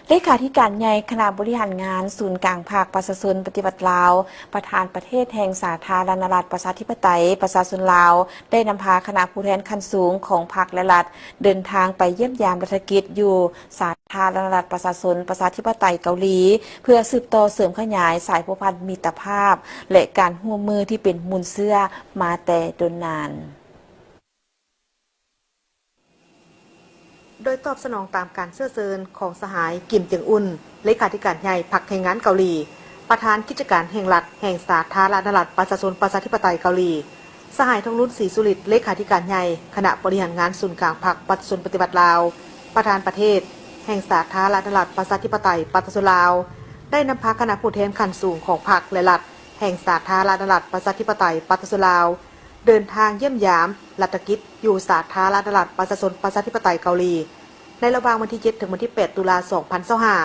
ເລຂາທິການໃຫຍ່ຄະນະບໍລິຫານງານສູນກາງພັກປະຊາຊົນປະຕິວັດລາວ, ປະທານປະເທດແຫ່ງສາທາລະນະລັດປະຊາທິປະໄຕປະຊາຊົນລາວ ໄດ້ນຳພາຄະນະຜູ້ແທນຂັ້ນສູງຂອງພັກ ແລະ ລັດ ເດີນທາງໄປຢ້ຽມຢາມລັດຖະກິດຢູ່ສາທາລະນະລັດປະຊາຊົນປະຊາທິປະໄຕເກົາຫຼີ ເພື່ອສືບຕໍ່ເສີມຂະຫຍາຍສາຍພົວພັນມິດຕະພາບ ແລະ ການຮ່ວມມືທີ່ເປັນມູນເຊື້ອມາແຕ່ດົນນານ. ໂດຍຕອບສະໜອງຕາມການເຊື້ອເຊີນຂອງສະຫາຍ ກິມ ເຈິງອຸນ ເລຂາທິການໃຫຍ່ພັກແຮງງານເກົາຫຼີ, ປະທານກິດຈະການແຫ່ງລັດແຫ່ງສາທາລະນະລັດປະຊາຊົນປະຊາທິປະໄຕເກົາຫຼີ, ສະຫາຍ ທອງລຸນ ສີສຸລິດ ເລຂາທິການໃຫຍ່ຄະນະບໍລິຫານງານສູນກາງພັກປະຊາຊົນປະຕິວັດລາວ, ປະທານປະເທດແຫ່ງສາທາລະນະລັດປະຊາທິປະໄຕປະຊາຊົນລາວ ໄດ້ນຳພາຄະນະຜູ້ແທນຂັ້ນສູງຂອງພັກ ແລະ ລັດ ແຫ່ງສາທາລະນະລັດປະຊາທິປະໄຕປະຊາຊົນລາວ ເດີນທາງຢ້ຽມຢາມລັດຖະກິດຢູ່ສາທາລະນະລັດປະຊາຊົນປະຊາທິປະໄຕເກົາຫຼີ ໃນລະຫວ່າງວັນທີເຈັດ ເຖິງວັນທີແປດ ຕຸລາ ສອງພັນຊາວຫ້າ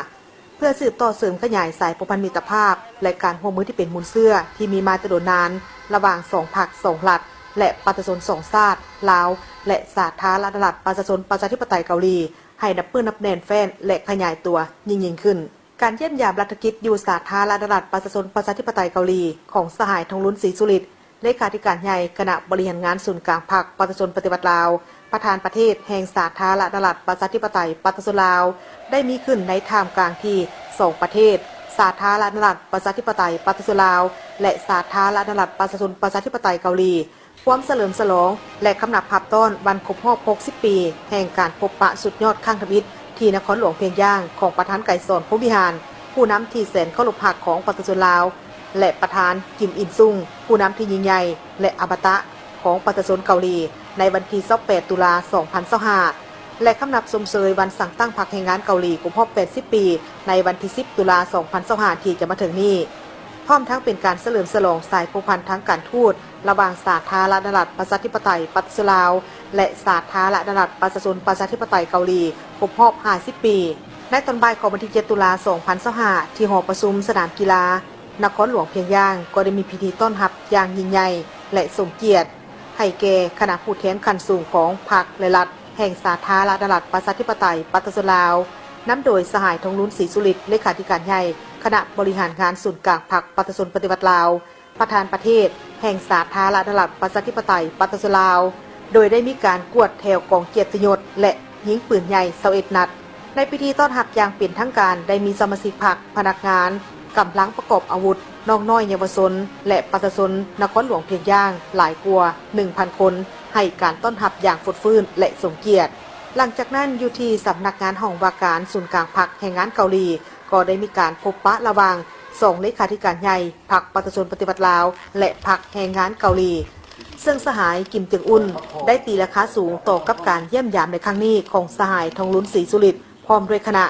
ເພື່ອສືບຕໍ່ເສີມຂະຫຍາຍສາຍພົວພັນມິດຕະພາບ ແລະ ການຮ່ວມມືທີ່ເປັນມູນເຊື້ອທີ່ມີມາແຕ່ດົນນານ ລະຫວ່າງສອງພັກສອງລັດ ແລະ ປະຊາຊົນສອງຊາດ ລາວ ແລະ ສາທາລະນະລັດປະຊາຊົນປະຊາທິປະໄຕເກົາຫຼີ ໃຫ້ນັບມື້ນັບແໜ້ນແຟ້ນ ແລະ ຂະຫຍາຍຕົວຍິ່ງໆຂຶ້ນ. ການຢ້ຽມຢາມລັດຖະກິດຢູ່ສາທາລະນະລັດປະຊາຊົນປະຊາທິປະໄຕເກົາຫຼີ ຂອງສະຫາຍ ທອງລຸນ ສີສຸລິດ ເລຂາທິການໃຫຍ່ຄະນະບໍລິຫານງານສູນກາງພັກປະຊາຊົນປະຕິວັດລາວ, ປະທານປະເທດແຫ່ງສາທາລະນະລັດປະຊາທິປະໄຕປະຊາຊົນລາວ ໄດ້ມີຂຶ້ນໃນທ່າມກາງທີ່ສອງປະເທດ ສາທາລະນະລັດປະຊາທິປະໄຕປະຊາຊົນລາວ ແລະ ສາທາລະນະລັດປະຊາຊົນປະຊາທິປະໄຕເກົາຫຼີ ພວມສະເຫຼີມສະຫຼອງ ແລະ ຄຳນັບຮັບຕ້ອນວັນຄົບຮອບຫົກສິບປີ ແຫ່ງການພົບປະສຸດຍອດຄັ້ງທຳອິດ ທີ່ນະຄອນຫຼວງພຽງຢາງ ຂອງປະທານໄກສອນ ພົມວິຫານ ຜູ້ນຳທີ່ແສນເຄົາລົບຮັກຂອງປະຊາຊົນລາວ ແລະ ປະທານ ກິມ ອິນຊຸງ ຜູ້ນຳທີ່ຍິ່ງໃຫຍ່ ແລະ ອະມະຕະຂອງປະຊາຊົນເກົາຫຼີ ໃນວັນທີຊາວແປດ ຕຸລາ ສອງພັນຊາວຫ້າ ແລະ ຄຳນັບຊົມເຊີຍວັນສ້າງຕັ້ງພັກແຮງງານເກົາຫຼີຄົບຮອບແປດສິບປີ ໃນວັນທີສິບ ຕຸລາ ສອງພັນຊາວຫ້າ ທີ່ຈະມາເຖິງນີ້. ພ້ອມທັງເປັນການສະເຫຼີມສະຫຼອງສາຍພົວພັນທາງການທູດ ລະຫວ່າງສາທາລະນະລັດປະຊາທິປະໄຕປະຊາຊົນລາວ ແລະ ສາທາລະນະລັດປະຊາຊົນປະຊາທິປະໄຕເກົາຫຼີ ຄົບຮອບຫ້າສິບປີ. ໃນຕອນບ່າຍຂອງວັນທີເຈັດ ຕຸລາ ສອງພັນຊາວຫ້າ ທີ່ຫໍປະຊຸມສະໜາມກິລານະຄອນຫຼວງພຽງຢາງ ກໍໄດ້ມີພິທີຕ້ອນຮັບຢ່າງຍິ່ງໃຫຍ່ ແລະ ສົມກຽດ ໃຫ້ແກ່ຄະນະຜູ້ແທນຂັ້ນສູງຂອງພັກ ແລະ ລັດ ແຫ່ງສາທາລະນະລັດປະຊາທິປະໄຕປະຊາຊົນລາວ ນຳໂດຍສະຫາຍ ທອງລຸນ ສີສຸລິດ ເລຂາທິການໃຫຍ່ຄະນະບໍລິຫານງານສູນກາງພັກປະຊາຊົນປະຕິວັດລາວ, ປະທານປະເທດແຫ່ງສາທາລະນະລັດປະຊາທິປະໄຕປະຊາຊົນລາວ, ໂດຍໄດ້ມີການກວດແຖວກອງກຽດຕິຍົດ ແລະ ຍິງປືນໃຫຍ່ຊາວເອັດນັດ. ໃນພິທີຕ້ອນຮັບຢ່າງເປັນທາງການ ໄດ້ມີສະມາຊິກພັກ, ພະນັກງານ, ກຳລັງປະກອບອາວຸດ, ນ້ອງນ້ອຍເຍົາວະຊົນ ແລະ ປະຊາຊົນນະຄອນຫຼວງພຽງຢາງຫຼາຍກວ່າໜຶ່ງພັນຄົນ ໃຫ້ການຕ້ອນຮັບຢ່າງຟົດຟື້ນ ແລະ ສົມກຽດ. ຫຼັງຈາກນັ້ນ, ຢູ່ທີ່ສຳນັກງານຫ້ອງວ່າການສູນກາງພັກແຮງງານເກົາຫຼີ ກໍໄດ້ມີການພົບປະລະຫວ່າງສອງເລຂາທິການໃຫຍ່ພັກປະຊາຊົນປະຕິວັດລາວ ແລະ ພັກແຮງງານເກົາຫຼີ, ເຊິ່ງສະຫາຍ ກິມ ເຈິງອຸນ ໄດ້ຕີລາຄາສູງຕໍ່ກັບການຢ້ຽມຢາມໃນຄັ້ງນີ້ຂອງສະຫາຍ ທອງລຸນ ສີສຸລິດ ພ້ອມດ້ວຍຄະນະ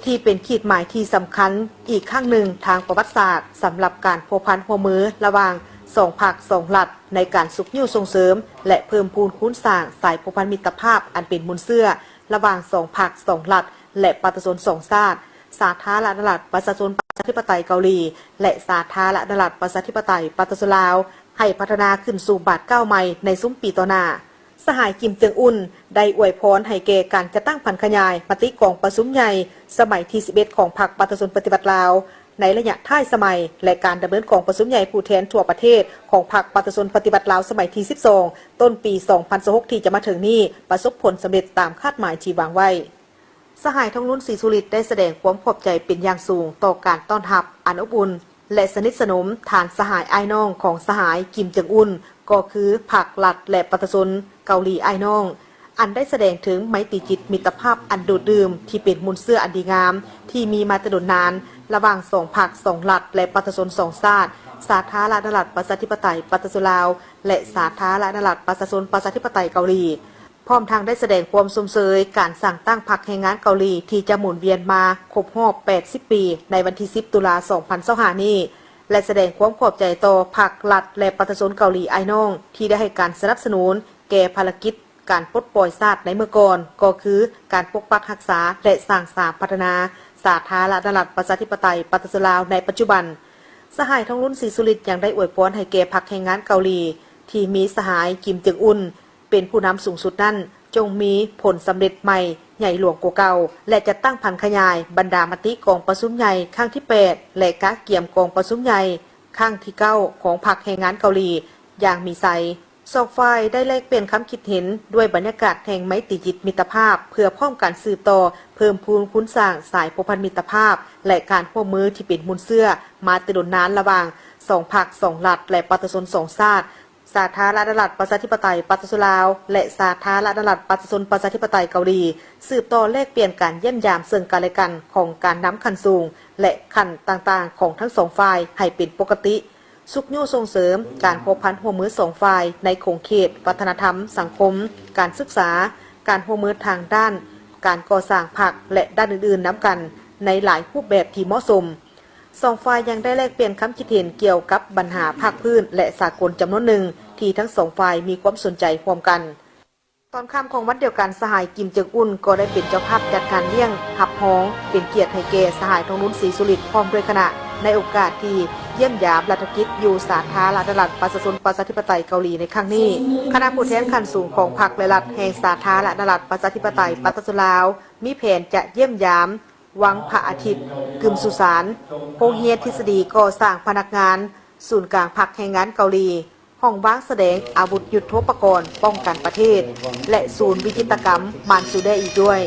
ທີ່ເປັນຂີດໝາຍທີ່ສຳຄັນອີກຄັ້ງໜຶ່ງທາງປະຫວັດສາດ ສຳລັບການພົວພັນຮ່ວມມືລະຫວ່າງສອງພັກສອງລັດ ໃນການຊຸກຍູ້ສົ່ງເສີມ ແລະ ເພີ່ມພູນຄູນສ້າງສາຍພົວພັນມິດຕະພາບອັນເປັນມູນເຊື້ອລະຫວ່າງສອງພັກສອງລັດ ແລະ ປະຊາຊົນສອງຊາດ, ສາທາລະນະລັດປະຊາຊົນປະຊາທິປະໄຕເກົາຫຼີ ແລະ ສາທາລະນະລັດປະຊາທິປະໄຕປະຊາຊົນລາວ ໃຫ້ພັດທະນາຂຶ້ນສູ່ບາດກ້າວໃໝ່ໃນຊຸມປີຕໍ່ໜ້າ. ສະຫາຍ ກິມ ເຈິງອຸນ ໄດ້ອວຍພອນໃຫ້ແກ່ການຈັດຕັ້ງຜັນຂະຫຍາຍມະຕິກອງປະຊຸມໃຫຍ່ສະໄໝທີສິບເອັດ ຂອງພັກປະຊາຊົນປະຕິວັດລາວ ໃນໄລຍະທ້າຍສະໄໝ ແລະ ການດຳເນີນກອງປະຊຸມໃຫຍ່ຜູ້ແທນທົ່ວປະເທດຂອງພັກປະຊາຊົນປະຕິວັດລາວສະໄໝທີສິບສອງ ຕົ້ນປີສອງພັນຊາວຫົກ ທີ່ຈະມາເຖິງນີ້ ປະສົບຜົນສຳເລັດຕາມຄາດໝາຍທີ່ວາງໄວ້. ສະຫາຍ ທອງລຸນ ສີສຸລິດ ໄດ້ສະແດງຄວາມຂອບໃຈເປັນຢ່າງສູງຕໍ່ການຕ້ອນຮັບອັນອົບອຸ່ນ ແລະ ສະໜິດສະໜົມທ່ານສະຫາຍອ້າຍນ້ອງຂອງສະຫາຍ ກິມ ເຈິງອຸນ ກໍຄືພັກລັດ ແລະ ປະຊາຊົນເກົາຫຼີອ້າຍນ້ອງ ອັນໄດ້ສະແດງເຖິງໄມຕີຈິດມິດຕະພາບອັນດູດດື່ມ ທີ່ເປັນມູນເຊື້ອອັນດີງາມ ທີ່ມີມາແຕ່ດົນນານ ລະຫວ່າງສອງພັກສອງລັດ ແລະ ປະຊາຊົນສອງຊາດ, ສາທາລະນະລັດປະຊາທິປະໄຕປະຊາຊົນລາວ ແລະ ສາທາລະນະລັດປະຊາຊົນປະຊາທິປະໄຕເກົາຫຼີ. ພ້ອມທັງໄດ້ສະແດງຄວາມຊົມເຊີຍການສ້າງຕັ້ງພັກແຮງງານເກົາຫຼີທີ່ຈະໝູນວຽນມາຄົບຮອບແປດສິບປີ ໃນວັນທີສິບ ຕຸລາ ສອງພັນຊາວຫ້ານີ້ ແລະ ສະແດງຄວາມຂອບໃຈຕໍ່ພັກລັດ ແລະ ປະຊາຊົນເກົາຫຼີອ້າຍນ້ອງ ທີ່ໄດ້ໃຫ້ການສະໜັບສະໜູນແກ່ພາລະກິດການປົດປ່ອຍຊາດໃນເມື່ອກ່ອນ ກໍຄືການປົກປັກຮັກສາ ແລະ ສ້າງສາພັດທະນາສາທາລະນະລັດປະຊາທິປະໄຕປະຊາຊົນລາວໃນປັດຈຸບັນ. ສະຫາຍ ທອງລຸນ ສີສຸລິດ ຍັງໄດ້ອວຍພອນໃຫ້ແກ່ພັກແຮງງານເກົາຫຼີ ທີ່ມີສະຫາຍ ກິມ ເຈິງອຸນ ເປັນຜູ້ນຳສູງສຸດນັ້ນ ຈົ່ງມີຜົນສຳເລັດໃໝ່ ໃຫຍ່ຫຼວງກວ່າເກົ່າ ແລະ ຈັດຕັ້ງຜັນຂະຫຍາຍບັນດາມະຕິກອງປະຊຸມໃຫຍ່ຄັ້ງທີແປດ ແລະ ກະກຽມກອງປະຊຸມໃຫຍ່ຄັ້ງທີເກົ້າ ຂອງພັກແຮງງານເກົາຫຼີຢ່າງມີໄຊ. ສອງຝ່າຍໄດ້ແລກປ່ຽນຄຳຄິດເຫັນດ້ວຍບັນຍາກາດແຫ່ງໄມຕີຈິດມິດຕະພາບ ເພື່ອພ້ອມກັນສືບຕໍ່ເພີ່ມພູນຄູນສ້າງສາຍພົວພັນມິດຕະພາບ ແລະ ການຮ່ວມມືທີ່ເປັນມູນເຊື້ອມາແຕ່ດົນນານລະຫວ່າງສອງພັກສອງລັດ ແລະ ປະຊາຊົນສອງຊາດ ສາທາລະນະລັດປະຊາທິປະໄຕປະຊາຊົນລາວ ແລະ ສາທາລະນະລັດປະຊາຊົນປະຊາທິປະໄຕເກົາຫຼີ, ສືບຕໍ່ແລກປ່ຽນການຢ້ຽມຢາມເຊິ່ງກັນແລະກັນຂອງການນຳຂັ້ນສູງ ແລະ ຂັ້ນຕ່າງໆຂອງທັງສອງຝ່າຍໃຫ້ເປັນປົກກະຕິ, ຊຸກຍູ້ສົ່ງເສີມການພົວພັນຮ່ວມມືສອງຝ່າຍໃນຂົງເຂດວັດທະນະທຳ, ສັງຄົມ, ການສຶກສາ, ການຮ່ວມມືທາງດ້ານການກໍ່ສ້າງພັກ ແລະ ດ້ານອື່ນໆນຳກັນໃນຫຼາຍຮູບແບບທີ່ເໝາະສົມ. ສອງຝ່າຍຍັງໄດ້ແລກປ່ຽນຄຳຄິດເຫັນກ່ຽວກັບບັນຫາພາກພື້ນ ແລະ ສາກົນຈຳນວນໜຶ່ງ ທີ່ທັງສອງຝ່າຍມີຄວາມສົນໃຈຮ່ວມກັນ. ຕອນຄ່ຳຂອງວັນດຽວກັນ, ສະຫາຍ ກິມ ເຈິງອຸນ ກໍໄດ້ເປັນເຈົ້າພາບຈັດງານລ້ຽງຮັບຮອງ ເປັນກຽດໃຫ້ແກ່ສະຫາຍ ທອງລຸນ ສີສຸລິດ ພ້ອມດ້ວຍຄະນະ ໃນໂອກາດທີ່ຢ້ຽມຢາມລັດຖະກິດຢູ່ສາທາລະນະລັດປະຊາຊົນປະຊາທິປະໄຕເກົາຫຼີໃນຄັ້ງນີ້. ຄະນະຜູ້ແທນຂັ້ນສູງຂອງພັກ ແລະ ລັດແຫ່ງສາທາລະນະລັດປະຊາທິປະໄຕປະຊາຊົນລາວ ມີແຜນຈະຢ້ຽມຢາມ ວັງພະອາທິດ, ກຶມສຸສານ, ໂຮງຮຽນທິດສະດີກໍ່ສ້າງພະນັກງານ, ສູນກາງພັກແຮງງານເກົາຫຼີ, ຫ້ອງວາງສະແດງອາວຸດຍຸດໂທປະກອນປ້ອງກັນປະເທດ ແລະ ສູນວິຈິດຕະກຳມານຊູແດອີກດ້ວຍ.